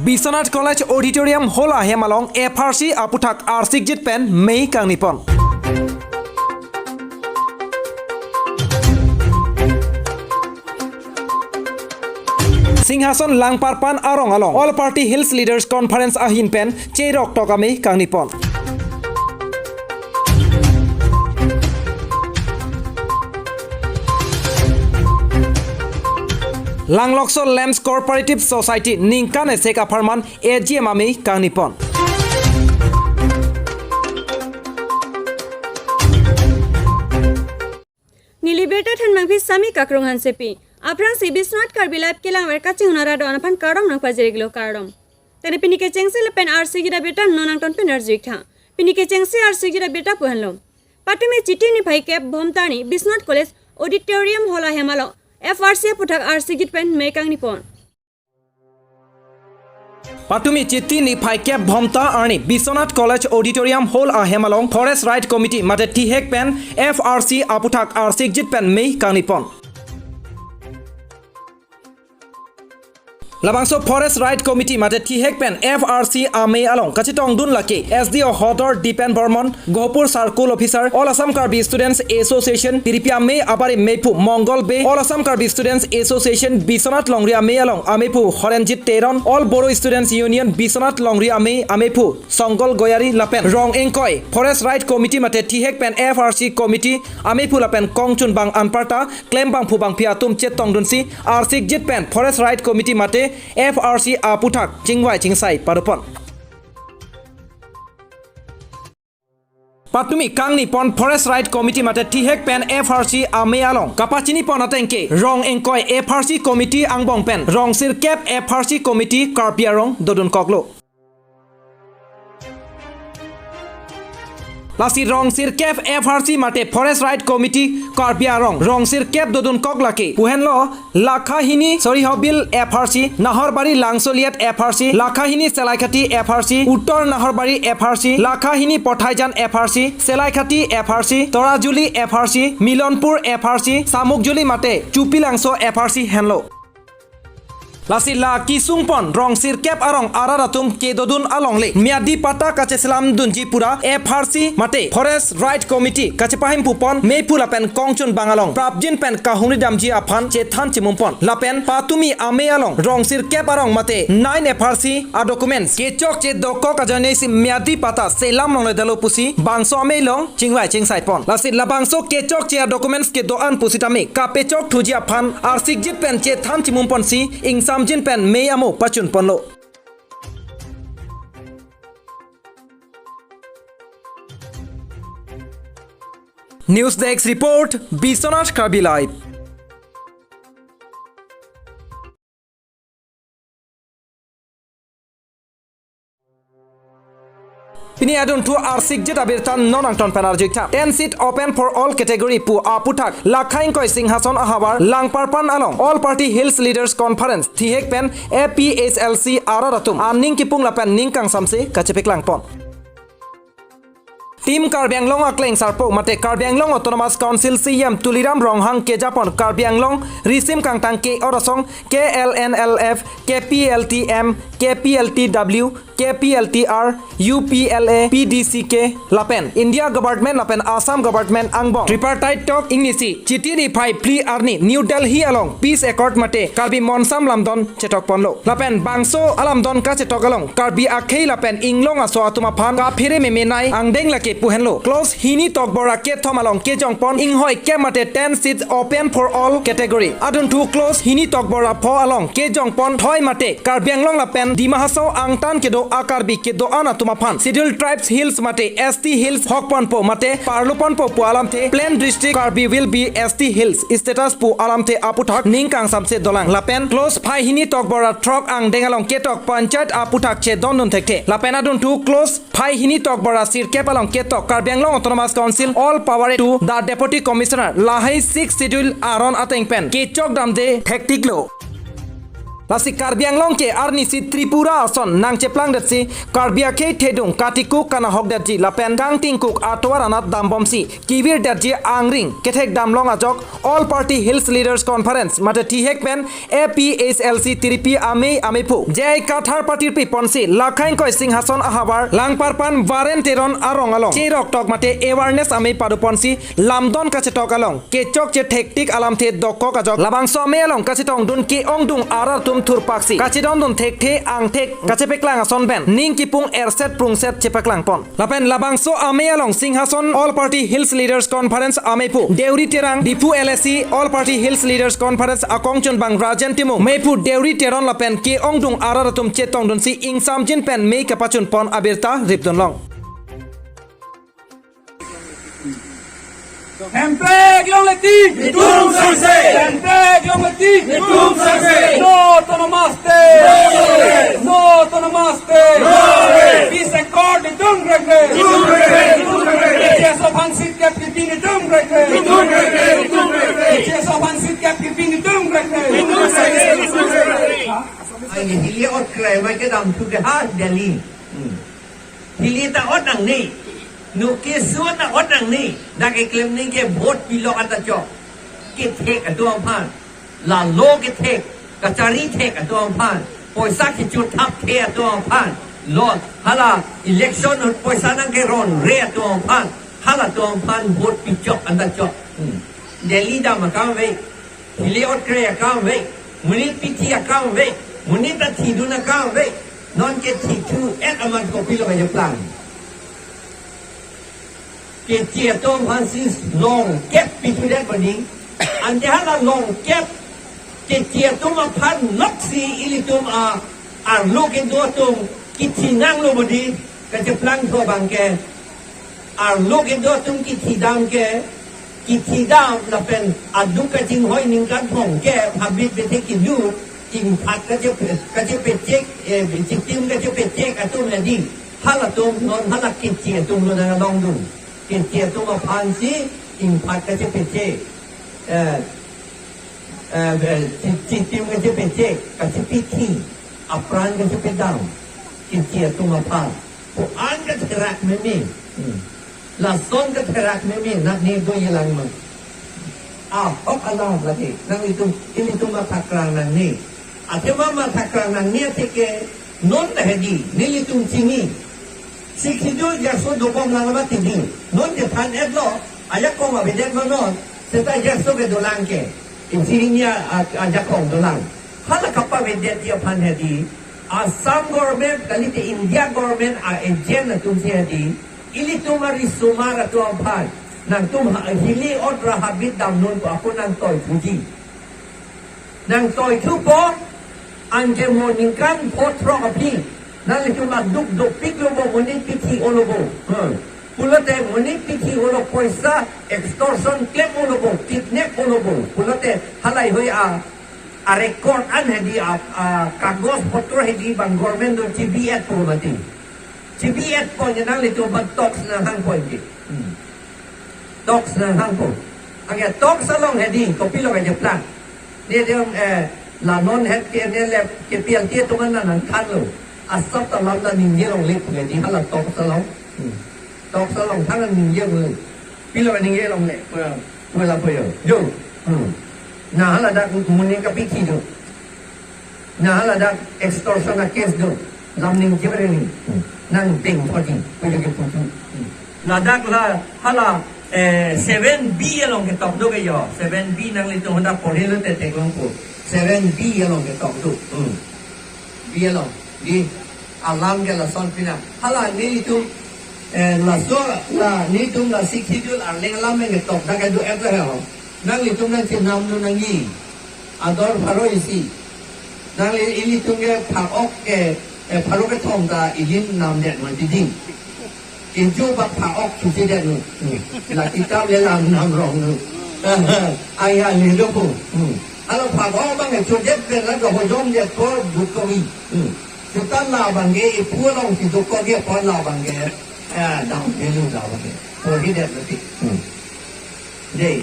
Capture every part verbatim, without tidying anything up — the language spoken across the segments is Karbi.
Biswanath College Auditorium Hall ahem along F R C aputhak arsikjit pen mei kangnipon. Singhason Langparpan arong along All Party Hills Leaders Conference ahin pen cherok tok amei kangnipon. Langlokso Lamps Cooperative Society ningkan esek apharman A G M amei kangnipon. Neli birta thanbangpi Sami Kakrung Hansepi. Aphrangsi Biswanath Karbi Live kelangver kachinghu arat do-an aphan kardom nangpajir-iklo, kardom. Tangte pini kechengsi lapen arsikjit abirta non nangton pen arju-iktha. Pini kechengsi arsikjit abirta pu henlo. Patumi Chiti niphai kep Bhomta arni Biswanath College Auditorium Hall ahem along F R C aputhak arsikjit pen mei kangnipon. Patumi Chiti niphai kep Bhomta arni Biswanath College Auditorium Hall ahem along Forest Right Committee mate thihek pen F R C aputhak arsikjit pen mei kangnipon. Labangso Forest Right Committee mate thihek pen F R C amei along kachetongdun lake S D O Hodor Dipen Bormon, Gopur Circle Officer, All Assam Karbi Students Association, piripi amei abarim meiphu Mongol Bey, All Assam Karbi Students Association Biswanath Longri amei along ameiphu Horenjit Teron, All Bodo Students Union Biswanath Longri amei ameiphu Songol Goyari lapen rong ingkoi Forest Right Committee mate thihek pen F R C Committee ameiphu lapen kongchunbang anparta klembangphu bangpi atum chetongdunsi arsikjit pen Forest Right Committee mate F R C aputhak chingvai chingsai padopon. Patumi kangnipon Forest Right Committee mate thihek pen F R C amei along kapachinipon ateng ke rong ingkoi F R C Committee angbong pen rong sirkep F R C Committee Karbi arong dodunkoklo. Lasi rong sirkep F R C mate Forest Right Committee Karbi arong rong sirkep dodunkok lake pu henlo Lakhahini Sorihabil F R C, Nahorbari Langsoliet F R C, Lakhahini Selaikhati F R C, Uttor Nahorbari F R C, Lakhahini Pothaijan F R C, Selaikhati F R C, Torajuli F R C, Milonpur F R C, Samukjuli mate Chupilangso F R C henlo. Lasi la kesungpon rong sirkep arong arat atum kedodun alongle miadi patta kacheselamdunji pura F R C mate Forest Right Committee kachepahimpupon meiphu lapen kongchunbang along prapjin pen kahumri damji aphan chethan chimumpon. Lapen patumi amei along rong sirkep arong mate nine F R C adocuments kechokche dokok ajoinesi miadi patta selam longledetlo pusi bangso amei along chingvai chingsaipon. Lasi labangso kechokche adocuments kedo-an pusitame kapechokthuji aphan arsikjit pen chethan chimumponsi ingsamjin pen mei amo pachunponlo. News Desk Report, Biswanath Karbi Live. Pini adunthu arsikjit abirta non nangton pen arju-iktha. Ten seat open for all category pu aputhak Lakha ingkoi Singhason ahavar Langparpan along All Party Hills Leaders Conference thihek pen A P H L C arat atum aning kipung lapen ning kangsamse kachepaklangpon. Team Karbi Anglong akleng sarpo mate Karbi Anglong Autonomous Council C E M Tuliram Ronghang kejapon Karbi Anglong Risim Kangtang K-Orasong, K L N L F, K P L T M, K P L T W, K P L T R, U P L A, P D C K lapen India Government lapen Assam Government angbong tripartite talk ingnisi Chiti niphai phli arni New Delhi along Peace Accord mate Karbi Monsam lamdon chetokponlo. Lapen bangso alamdon kachetok along Karbi akhei lapen inglong aso atum aphan kaphere memenei angdeng lake pu henlo. Clause hini tokbor ra kethom along kejongpon inghoi kep mate ten seats open for all category. Adunthu clause hini tokbor ra pho along kejongpon thoi mate Karbi Anglong lapen Dima Hasao angtan kedo a-Karbi kedo-an atum aphan Scheduled Tribes Hills mate S T Hills hokponpo mate parloponpo pu alamthe Plain District Karbi will be S T Hills status pu alamthe aputhak ning kangsamse dolang. Lapen clause phai hini tokbor ra throk angdeng along ketok panchayat aputhak chedondun thekthe. Lapen adunthu clause phai hini tokbor ra sirkep along ketok Karbi Anglong Autonomous Council all power to the Deputy Commissioner lahai Sixth Schedule aron ateng pen kechokdamde thektiklo. Lasi Karbi Anglong ke arnisi Tripura ason nangcheplangdetsi Karbi akhei thedung katikuk kanahokdetji lapen kangtingkuk atovar anat dambomsi kevirdetji angring kethekdamlong ajok All Party Hills Leaders Conference mate thihek pen A P H L C tiripi amei ameiphu J I Kathar patirpi ponsi Lakhaingkoi Singhason ahavar Langparpan Varen Teron arong along cheroktok mate awareness amei padoponsi lamdon kachetok along kechokche thektik alamthe dokok ajok labangso amei along kachetongdun ke-ongdung arat atum thurpaksi kachedondun thekthe angthek kachepeklang ason pen ning kipung erset prungset chepaklangpon. Lapen labangso amei along Singhason All Party Hills Leaders Conference ameiphu Deuri Terang, Diphu L A C All Party Hills Leaders Conference akongchunbang Rajen Timung, meiphu Deuri Teron lapen ke-ongdung arat atum chetongdunsi ingsamjin pen mei kapachunpon abirta ripdunlong. Hemprek longle tik. Netum sangse. Hemprek longle tik. Netum sangse. No to namaste. No to namaste. Peace accord netum krekre. Netum krekre. Netum krekre. H S O aphan seat kep kipi netum krekre. Netum krekre. Netum krekre. H S O aphan seat kep kipi netum krekre. Netum sangse. Netum sangse. Ai, hili ot krai mai kedam thu ke ha Delhi. Hmm. Hili ta ot nangne. Nu keso ta ot nangne. Dak keklem ningke vote pilok anta chok. Kethek atum aphan. Lalo kethek. Kachari thek atum aphan. Poisa kechothap the atum aphan. Lo hala election poisa nangkeronre atum aphan. Halatum aphan vote pichok anta chok. Hmm. Delhi dam akam ave. Hili ot kre akam ave, monit pithi akam ave, monit ta thidun akam ave, non ke thithu et amat kopilo kacheplang. Keche atum aphansi longkep pithudet bani, ante hala longkep, keche atum aphan loksi ilitum a, arlo kedo atum, kithi nanglo bani, kacheplang thu abang ke, arlo kedo atum kithidam ke, kithidam lapen aduk kachinghoi ningkan thomkep habit bethe kilu, ingphat kache, kachepechek, eh, chitim kachepechek atum hedi. Halatum non hala keche atum lo nang longdun. Keche atum aphansi ingphat kachepechek. Eh, eh, eh, chi-, chitim kachepechek, kachepithi, apran kachepedam. Keche atum aphan. Ko-an katherak meme. Hmm. Lason katherak meme, nat ne do yelang ma. Ahok alam lagi, nanglitum, ilitum mathakrang nangne. Athema mathakrang nangne athe ke, non ta hedi, nelitum chini. Sixth Schedule jakso dobom lang ma tidi. Non je than-etlo, ajakong avedet ma non, seta jakso ke dolang ke. Insihinya a-, ajakong dolang. Hala kapavedet aphan hedi, Assam government, kalite India government a-agent atumsi hedi, ilitum arisomar atum aphan, nangtum ha-, hili ot ra habit damnun pu ako nangtoithuji. Nangtoithupo, anke mo ningkan pho throk aphi, nanglitum aduk dopiklo bo, monit pithi olo bo. Hmm. Pulote monit pithi olo, poisa extortion klem olo bo, kidnap olo bo. Pulote halahei a, a-record an hedi a, a-kagos potro hedi bang government do chibi-etpo mati. Chibi-etpo je nanglitum aphan talks nanghangpo ke. Hmm. Talks nanghangpo. Anke talks along hedi, kopilo kacheplang. Ne jong, eh, la non het ke ne lep ke P L T atum an nangthanlo. Asap ta lam ta ningje longle pu hedi hala talks along. Hmm. Talks along than ningje longle. Pilo ningje longle. Pu, pu lapu yo. Jo. Hmm. Na hala dak monit kapithi do. Na hala dak extortion a-case do. Lam ningje ber ni. Hmm. Nang deng podi. Pu jo ke putu. Hmm. Ladak la hala, eh, seven B along ketok do ke yo. Seven B nanglitum honda porhelo te theklongpo. Seven B along ketok do. Hmm. B along. Di alam ke lason pina. Hala nelitum, eh, laso la nelitum la Sixth Schedule arleng alam nangketok dak kedo-et lo ho. Nanglitum nangchenamlo nangji. Ador pharo isi. Nangli ilitum ke phak-ok ke, eh, pharo kethom ta ili namdet ma didi. Kejo bak phak-ok susi det nu. Hmm. La kitap le lam nam rong nu. Ai ya le do ko. Hmm. Hala phak-ok abang ke chodet pen la do hojom det ko dukori. Hmm. Seta la abang ke iphu alongsi dukori apot la abang ke. Eh, dam ke lu la abang ke. Porhi det mati. Hmm. Dei.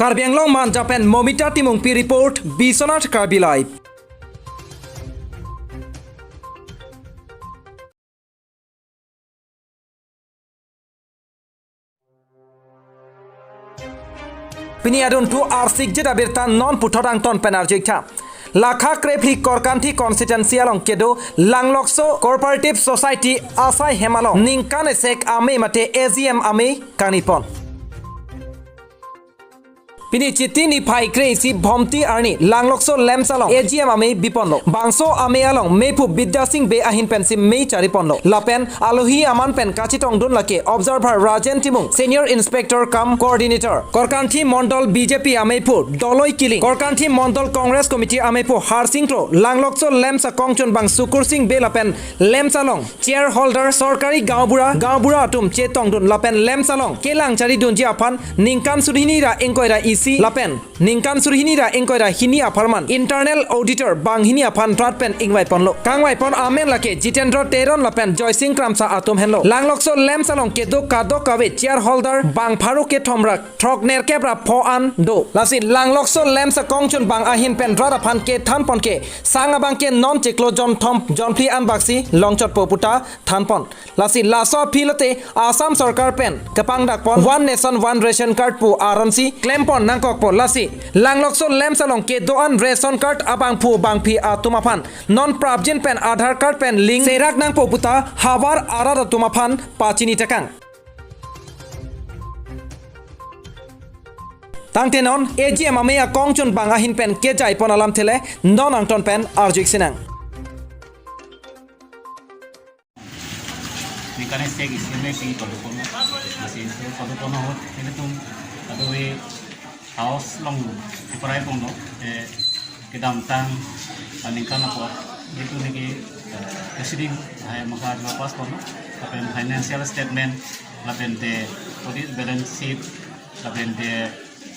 Karbi Anglong Manja pen Momita Timungpi report, Biswanath Karbi Live. Pini adun thu arsik jet abirta non puthot angton pen arjuik tha. Lakha krephli Korkanthi constituency along kedo Langlokso Cooperative Society asai hem along ningkan esek amei mate A G M amei kangnipon. Pini Chiti niphai kre-isi Bhomti arni Langlokso LAMPS along A G M amei biponlo. Bangso amei along meiphu Bidya Sing Bey ahin pensi mei chariponlo. Lapen alohi aman pen kachetongdun lake Observer Rajen Timung, Senior Inspector cum Coordinator, Korkanthi Mondol B J P ameiphu Doloi Killing, Korkanthi Mondol Congress Committee ameiphu Harsing Kro, Langlokso LAMPS akongchunbang Sukur Sing Bey lapen LAMPS along shareholder, sorkari gaonbura, gaonbura atum chetongdun lapen LAMPS along kelang charidunji aphan ningkan surhini ra ingkoi ra isi lapen ningkan surhini ra ingkoi ra hini apharman internal auditor banghini aphan rat pen ingvaiponlo. Kangvaipon amen lake Jitendra Teron lapen Joysing Kramsa atum henlo. Langlokso LAMPS along kedo kadokave shareholder bang pharo kethom ra throk nerkep ra pho an do. Lasi Langlokso LAMPS akongchunbang ahin pen rat aphan kethanpon ke sang abang ke non chiklo jonthom jonphli anbaksi longchotpo puta thanpon. Lasi laso aphi lote Assam sorkar pen kepangdakpon One Nation One Ration Card pu aronsi klempon nangkokpo. Lasi Langlokso LAMPS along kedo-an ration card abangphu bangphi atum aphan non prapjin pen Aadhaar card pen link serak nangpo puta havar arat atum aphan pachini tekang. Tangte non A G M amei akongchunbang ahin pen kejaipon alamthe le non angton pen arjuik sinang. Ningkan esek isi amei si paduponlo. Lasi si paduponlo ahut nelitum kadokave house along iparai ponlo. Eh, kedamtang, ah, ningkan apot itu niki, eh, proceeding hai maka juga pass ponlo. Lapen financial statement, lapen te audit balance sheet, lapen te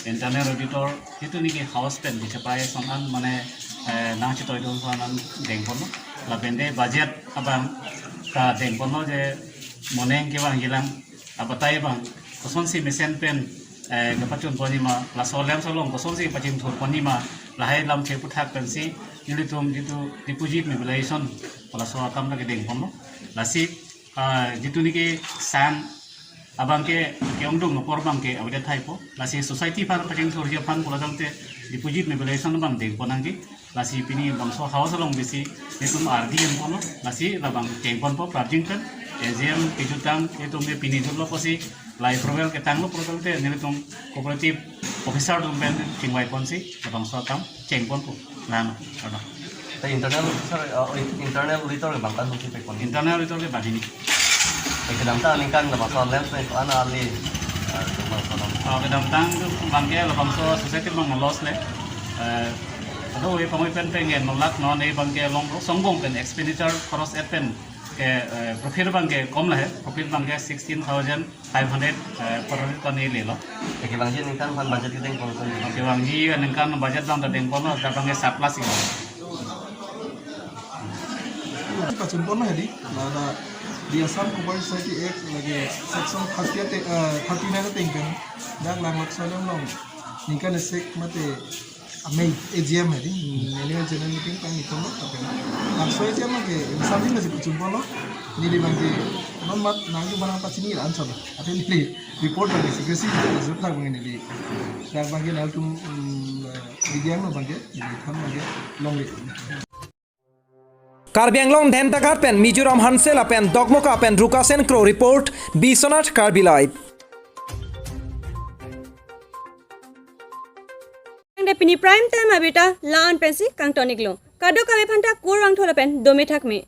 internal auditor, itu niki house pen bichapai son an mane, eh, nangchetoidun son an dengponlo. Lapen te budget abang ta dengponlo je moneng kevangjilang abatai abang kosonsi mesen pen, eh, kapachunpon jima, laso LAMPS along kosonsi pachingthurpon jima, lahai alamthe aputhak pensi nelitum jitu deposit mobilization laso akam ta kedengponlo. Lasi, ah, jitu niki sang abang ke keongdung apor abang ke avedet thaipo. Lasi society aphan pachingthurji aphan pulo tangte deposit mobilization abang dengpon nangji. Lasi pini bangso house along bisi nelitum ardi em ponlo. Lasi labang chengponpo prapjin pen A G M kejutang nelitum ke pini jutlo pusi la approval ketanglo pulo tangte nelitum cooperative officer atum pen chingvaiponsi labangso akam chengponpo. Lang, ano. Te internal officer, uh, internal auditor ke bangkan pusi pekon. Internal auditor ke banghini. Te kedamtang ningkan labangso LAMPS pen ko-an ali, uh, cuma sono. Oh, kedamtang tu abang ke labangso society abang loss le. Eh, ado e pamoi pen pengen nolak non e abang ke longlo songbong pen expenditure khoros et pen ke, eh, profit abang ke kom lahei, profit abang ke sixteen thousand five hundred, eh, per ton e lelo. Te kevangji aningkan aphan budget kedengpon ko? Kevangji aningkan budget abang ta dengponlo, dak abang ke surplus si. Pachunponlo hedi, la, la, the Assam Cooperative Society Act lake section thirty ate, eh, thirty-nine ateng pen dak Langlokso LAMPS along ningkan esek mate amei A G M hedi, annual general meeting pangniponlo lapen laso A G M ke sambil masih pachunponlo, neli abang ke non mat nangju manang pachini la anchot. Ate neli report abang ke secrecy ajut lak abang neli. Dak abang ke nangtum, mm, eh, bidiang lo abang ke, neli tham abang ke longle. Karbi Anglong Dentaghat pen Mizoram Hanse lapen Dokmoka pen Rukasen Kro report, Biswanath Karbi Live. Tangte pini prime time abirta la-an pensi kangton-iklo. Kadokave aphanta kurvangthu lapen dome thakme.